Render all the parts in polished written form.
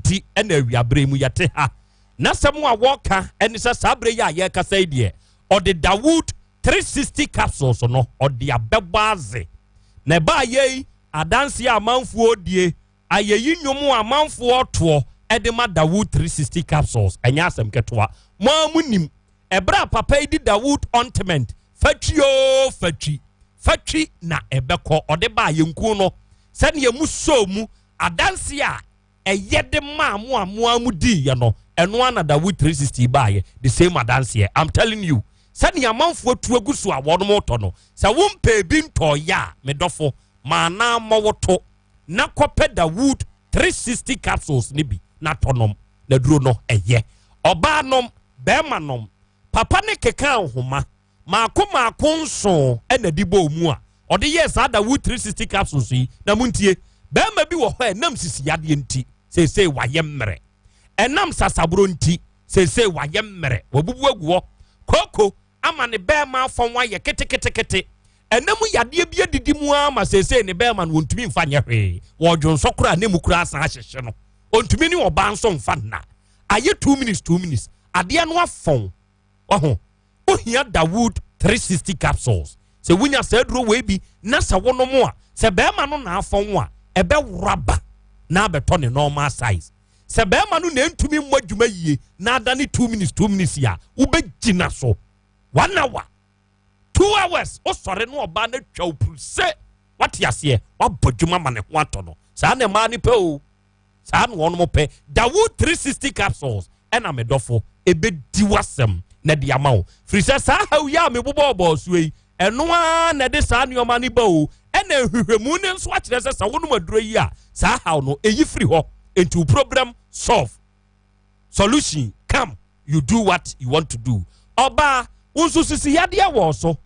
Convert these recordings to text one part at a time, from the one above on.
Nti ɛna awiaberɛ mu yɛte ha. N'asɛm a wɔka ɛne sɛ saa berɛ yi a yɛrekasa yi deɛ, ɔde Dawood 360 capsules no ɔde abɛbɔ adze. Na ɛbaa yei adanseɛ a amanfoɔ die, ayɛyi nnwom a amanfoɔ toɔ ɛde ma Dawood 360 capsules ɛnyɛ asɛm ketewa. Mo ara mo nim ɛberɛ a papa yi di Dawood ointment fatwi oo fatwi fatwi na ɛbɛkɔ ɔde baa yɛnkuo no sɛdeɛ mu sɔɔ mu adanseɛ a ɛyɛ de maa mo a mo ara mo diiɛ no, ɛno ara na Dawood 360 baayɛ, the same adanseɛ. I'm telling you, sɛnea amanfoɔ tu agu so a wɔnom tɔ no, sɛ wompɛ bi ntɔɔyɛ a, me dɔfo, ma anaa mmɔ wo to na kɔpɛ Dawood 360 capsules no bi na tɔ nom, na duro no ɛyɛ. Ɔbaa nom, bɛrima nom, papa ne keka nhoma maako maako nson ɛna de bɔɔ mu a ɔde yɛɛ saa Dawood 360 capsules yi. Na montie, bɛrima bi wɔ hɔ a ɛnam sisi yadeɛ nti seesei wayɛ mmerɛ, ɛnam sasaboro nti seesei wayɛ mmerɛ, wabubu agu hɔ kooko ama ne bɛrima afɔn ayɛ keteketekete, ɛnam yadeɛ bi adidi mu ama seesei ne bɛrima no wɔntumi mfa nyɛ hwee, wɔdwonsɔ koraa ne mu koraa asan ahyehye no, ɔntumi ne ɔbaa nso mfa nna, ayɛ 2 minutes 2 minutes, adeɛ no afɔn. Ɔho wohia Dawood 360 capsules. Sɛ wonya saa aduro wei bi na sɛ wonom a, sɛ bɛrima no na afɔn a, ɛbɛwora ba na abɛtɔ ne normal size. Sɛ bɛrima no na ntumi mmɔ adwuma yie na adane 2 minutes 2 minutes a, wobɛgyina so 1 hour 2 hours, wosɔre no ɔbaa no atwa wo puru sɛ wate aseɛ, wabɔ adwuma ma ne ho atɔ no. Saa na mmaa no pɛ o, saa na wɔnom pɛ. Dawood 360 capsules ɛna medɔfo ɛbɛdi w'asɛm na de ama wo, firi sɛ saa haw yi a mebobɔɔbɔɔ soɔ yi, ɛno ara na ɛde saa nneɛma no ba o. Ɛna nhwehwɛmu ne nso akyerɛ sɛ sɛ wonom aduro yi a, saa haw no ɛyi firi hɔ. Nti wo problem solve, solution come, you do what you want to do. Ɔbaa, wo nso sisi yadeɛ wɔ so,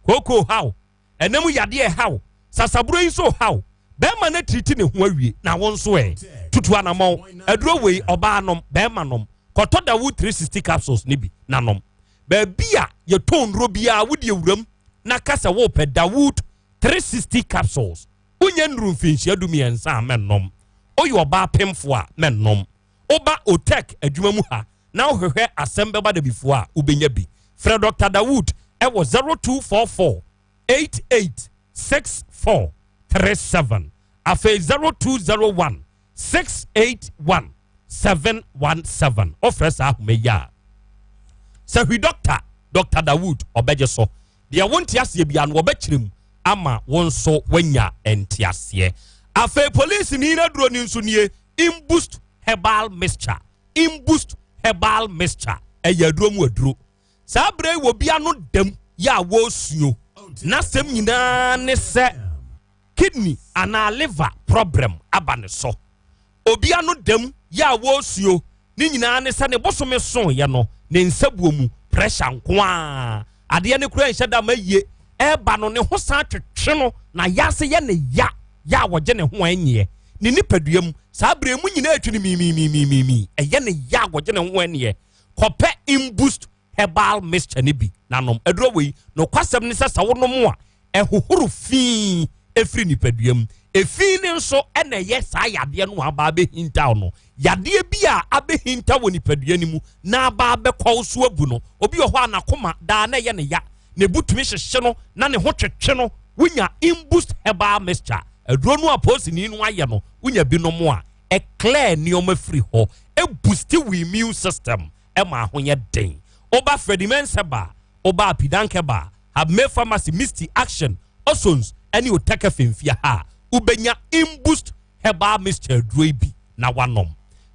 kooko haw, ɛnam yadeɛ haw, sasaburo yi nso haw, bɛrima no tiriti ne ho awie na wo nso ɛ tutu anamɔn. Aduro wei ɔbaa nom, bɛrima nom, kɔtɔ Dawood 360 capsules ne bi na nom. Baabi a yɛtɔn nnuro biara wode awuram na kasa wopɛ Dawood 360 capsules. Wonyɛ nnuru mfinhyia 13 a, mɛnom. Woyɛ ɔbaa pemfo a, mɛnom. Woba Otec adwuma mu ha na wohwehwɛ asɛm bɛba dabifoɔ a, wobɛnya bi. Frɛ Dr Dawood ɛwɔ 0244 88 64 37, afei 0201 681 717. Wofrɛ saa ahoma yi a, sɛ hwi doctor, Dr Dawood ɔbɛgye so. Deɛ wonte aseɛ bia no, wɔbɛkyerɛ mu ama wo nso woanya nteaseɛ. Afei polisi ni no aduro ni nso nie, Imboost herbal mixture. Imboost herbal mixture ɛyɛ aduro mu aduro. Saa berɛ yi wɔ bia no dam yɛ a wɔresuo n'asɛm nyinaa ne sɛ kidney anaa liver problem aba ne so. Obi ano dam yɛ a wɔresuo ne nyinaa ne sɛ ne bosome soeɛ no, ne nsabuo mu pressure nko a adeɛ ne kura nhyɛ da ma yie ɛreba no, ne ho san twetwe no na yaase yɛ ne ya ya a wɔgye ne ho anyeɛ ne nipadua mu. Saa berɛ mu nyinaa atwi ne mimimimimi, ɛyɛ ne ya a wɔgye ne ho anyeɛ. Kɔpɛ Imboost herbal mixture ne bi nanom. Aduro wei nokwasɛm ne sɛ sɛ wonom a, ɛhohoro fii ɛfiri nipadua mu. Efi ne nso ɛna ɛyɛ saa yadeɛ no aba abɛhintaw no, yadeɛ bi a abɛhinta wɔ nipadua no mu na aba abɛkɔ so abu no. Obi wɔ hɔ a n'akoma daa na ɛyɛ ne ya, ne bu tumi hyehye no na ne ho twetwe no. Wonya Imboost herbal mixture aduro no a poosini no ayɛ no, wonya binom a, ɛclear nneɛma firi hɔ, ɛboost wo immune system, ɛma ahoyɛ den. Woba Fredimensa ba, woba Apidanke ba, Habme Pharmacy, Misty Action, Osons ɛne Oteka Femfia ha, wobɛnya Imboost herbal mixture aduro yi bi na wanom.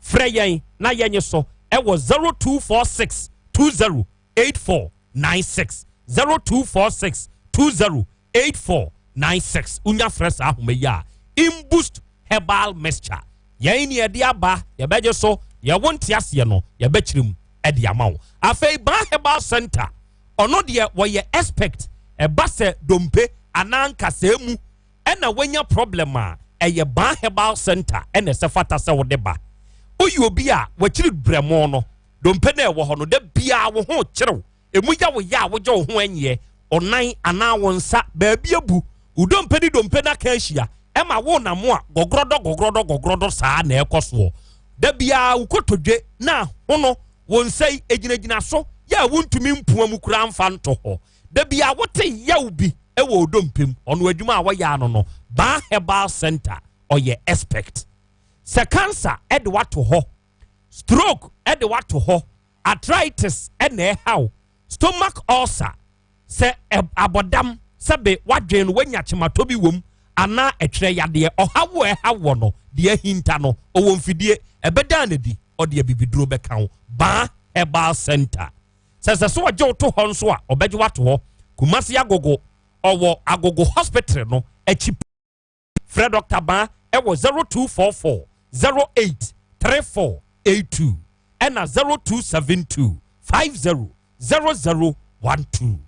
Frɛ yɛn na yɛnye so ɛwɔ 0246 20 84 96, 0246 20 84 96. Wonya frɛ saa ahoma yi a, Imboost herbal mixture yɛn ni yɛde aba, yɛbɛgye so. Yɛwo nte aseɛ no, yɛbɛkyerɛ mu ɛde ama wo. Afei Ban Herbal Center, ɔno deɛ wɔyɛ expert. Ɛba sɛ dompe anaa nkasɛɛ mu ɛna wanya problem a, ɛyɛ Ban Herbal Center ɛna ɛsɛ fata sɛ wode ba. Woyɛ obi a wakyiri brɛmo no, dompe no ɛwɔ hɔ no, da biara wo ho kyerɛw, emu yɛ wo yɛ a wogye wo ho anyɛ, ɔnan anaa wo nsa baabi abu, wo dompe ne dompe no aka ahyia, ɛma wo nam a gɔgorɔdɔ gɔgorɔdɔ gɔgorɔdɔ saa na ɛkɔ soɔ. Da biara wo kotodwe na ahono, wo nsa yi egyinagyina so yɛ a wontumi mpoa mu koraa mfa nto hɔ. Da biara wote yaw bi wɔ odompe mu. Ɔno adwuma a wɔyɛ ano no, Baa Herbal Center, ɔyɛ expert. Sɛ cancer de wato hɔ, stroke de wato hɔ, arthritis na ɛhaw, stomach ulcer, sɛ abɔdam, sɛbe wadwen no wanya kyematɔ bi wom anaa ɛtwerɛ yadeɛ, ɔhaw a ɛha wɔ no deɛ ahinta no, ɔwɔ mfidie ɛbɛdaa no di, ɔde abibiduro bɛka wo. Baa Herbal Center, sɛ sɛ so ɔgye wo to hɔ nso a, ɔbɛgye wato hɔ. Kumasi Agogo, ɔwɔ Agogo Hospital no akyi. Frɛ Dr. Baa ɛwɔ 0244 08 34 82 ɛna 0272 50 00 12.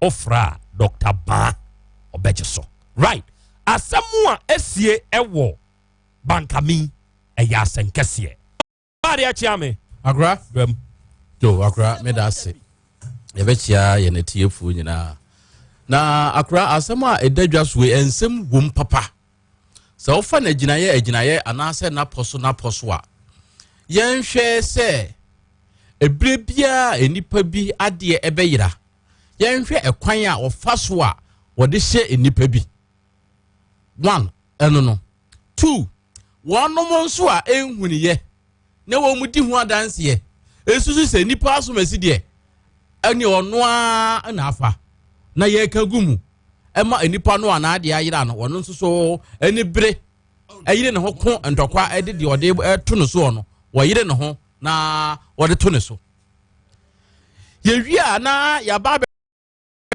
Ɔfra Dr. Baa, ɔbɛgye so. Right, asɛm a esie ɛwɔ Bankami ɛyɛ asɛnkɛseɛ. Baade akyia me. Akora. Dwam. Jo, akora, meda ase. Yɛbɛkyia yɛn atiefoɔ nyinaa. Na akora, asɛm a ɛda dwa so yi, nsɛm wom papa. Sɛ wofa no agyinaeɛ agyinaeɛ anaasɛ napɔ so napɔ so a, yɛnhwɛ sɛ ebire biara nnipa bi adeɛ ɛbɛyera, yɛnhwɛ ɛkwan a ɔfa so a wɔde hyɛ nnipa bi. One, ɛno no. Two, wɔnom nso a ɛnhuniyɛ na wɔn mu di ho adanseɛ esusu sɛ nipa asomasi deɛ ɛne ɔno ara na afa na yɛreka gu mu ɛma nipa no a n'adeɛ ayera no, ɔno nso so ani bere ɛyere ne ho ko ntɔkwa ɛde deɛ ɔde ɛto ne soɔ no, wɔyere ne ho na wɔde to ne so. Yɛwie a, na yaba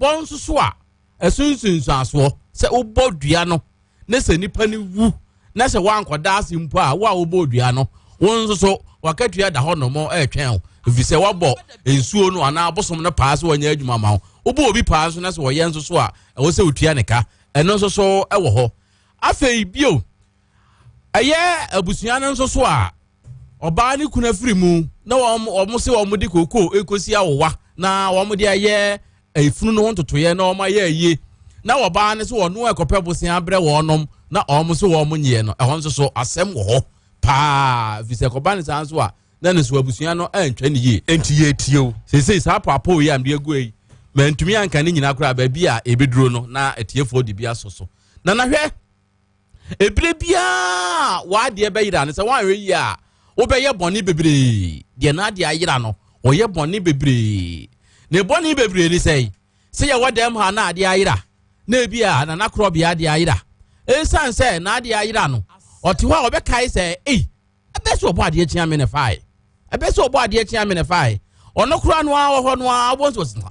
bɔ nso so a ɛso nsunsuansoɔ sɛ wobɔ dua no ne sɛ nipa no wu na sɛ woankɔda ase mpo a, wo a wobɔ dua no, wo nso so wakatua da hɔ nom ɛretwɛn wo, ɛfiri sɛ woabɔ nsuo no anaa abosom no paa sɛ wɔnyɛ adwuma ma wo. Wobɔ obi paa nso na sɛ wɔyɛ nso so a, ɛwɔ sɛ wotua ne ka. Ɛno nso so ɛwɔ hɔ. Afei bio, ɛyɛ abusua no nso so a ɔbaa ne kunu afiri mu na wɔn sɛ wɔn de kookoo ekosi awowa na wɔn de ayɛ efunu no ho ntotoyɛ na wɔn ayɛ ayie, na ɔbaa no so wɔn ɛkɔpɛ bosia abrɛ wɔn na wɔn nso wɔn nyɛ no, ɛhɔ nso so asɛm wɔ hɔ paa, fi sɛ kɔba ne saa nso a na ne so abusua no ɛntwa ne yie. Enti yɛtie o. Seesei saa paapo yi a mede agu yi, mantumi anka ne nyinaa koraa. Baabi a ebeduro no na atiefoɔ de bi asɔ so na nahwɛ ebire biara w'adeɛ bɛyera no, sɛ woanhwɛ yie a, wobɛyɛ bɔne bebree. Deɛ n'adeɛ ayera no, ɔyɛ bɔne bebree. Ne bɔne bebree ne sɛ sɛ yɛwɔ dɛm ha na adeɛ ayera na ebi a nana korɔbea adeɛ ayera, ɛsiane sɛ n'adeɛ ayera no, ɔte hɔ a ɔbɛkae sɛ, ei, ɛbɛ sɛ ɔbɔ adeɛ kyea me ne fae, ɛbɛ sɛ ɔbɔ adeɛ kyea me ne fae. Ɔno koraa no a wɔ hɔ no a wɔn nso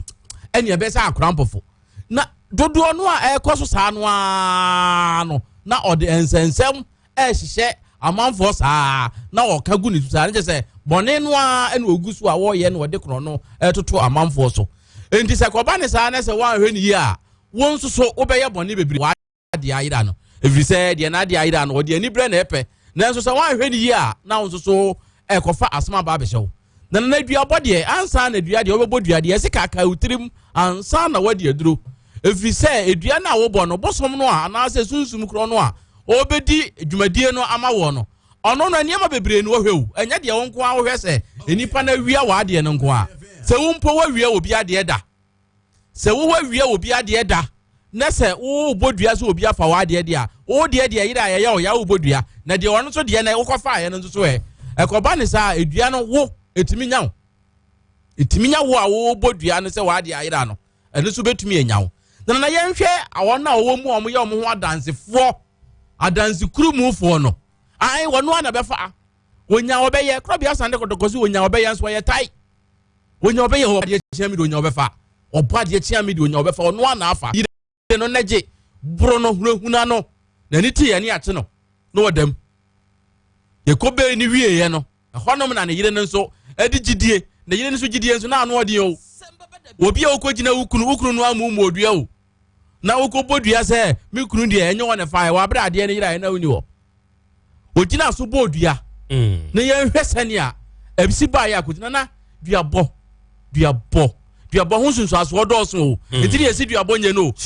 ɛne ɛbɛ sɛ akora mpɔfo na dodoɔ no a ɛrekɔ so saa no ara no, na ɔde nsɛnsɛm ɛrehyehyɛ amanfoɔ saa na ɔka gu ne so saa ne kyɛ sɛ bɔne no ara ɛna ogu so a wɔreyɛ na ɔde korɔ no ɛtoto amanfoɔ so. Nti sɛ kɔba ne saa na sɛ wɔanhwɛ ne yie a, wɔn nso so wobɛyɛ bɔne bebree. Adeɛ ayera no, ɛfiri sɛ deɛ n'adeɛ ayera no, ɔde aniberɛ na ɛpɛ. Nanso sɛ woanhwɛ no yie a, na wo nso so ɛkɔfa asɛm aba abɛhyɛ wo. Na nana duabɔ deɛ, ansa na dua deɛ wobɛbɔ dua deɛ, ɛsɛ kaakaa wo tirim ansa na woadi aduro, ɛfiri sɛ edua no a wobɔ no, bosom no a anaasɛ sunsum korɔ no a ɔbɛdi dwumadie no ama woɔ no, ɔno no nneɛma bebree no wɔhwɛ o. Ɛnyɛ deɛ wo nko ara wohwɛ sɛ nnipa no awia w'adeɛ no nko ara. Sɛ wo mpo woawia obi adeɛ da, sɛ wowawia obi adeɛ da na sɛ wobɔ dua sɛ obi afa w'adeɛ deɛ a, wo deɛ deɛ yere a yɛyɛ ɔya wobɔ dua na deɛ ɔno nso deɛ na wokɔfaeɛ no nso so ɛ, ɛkɔba ne saa, edua no wo ɛtumi nya wo, ɛtumi nya wo a wobɔ dua no sɛ w'adeɛ ayera no, ɛno nso bɛtumi anya wo. Na yɛnhwɛ wɔn a wɔwɔ mu a wɔyɛ wɔn ho adansefoɔ, adansekurumufoɔ no, ae, wɔn a na bɛfa wonya wɔbɛyɛ korɔbea asante kɔtɔkɔ so, wonya wɔbɛyɛ nso wɔyɛ tae, wonya wɔbɛyɛ hɔ adeɛ kyea mi de, wonya wɔbɛfa ɔbɔ adeɛ kyea mi de, wonya wɔbɛfa ɔno a na afa yire no n'agye boro no hunahuna no n'ani ti yɛ ne akye no na wɔdam yɛkɔ bɛyi ne wieɛ no, ɛhɔnom na ne yere no nso ɛde gyidie, ne yere no nso gyidie nso na ano ɔden o. Obi a wokɔgyina wo kunu, wo kunu no amu mu odua o, na wokɔbɔ dua sɛ me kunu deɛ ɛnyɛ wɔ ne fa, ɛwɔ abere adeɛ no yere a ɛna woni hɔ, ogyina so bɔ dua na yɛnhwɛ sɛnea ɛbisi baeɛ akɔgyina na duabɔ duabɔ duabɔ ho nsunsuasoɔ dɔɔso o. Nti ne yɛsi duabɔ nyɛ no o.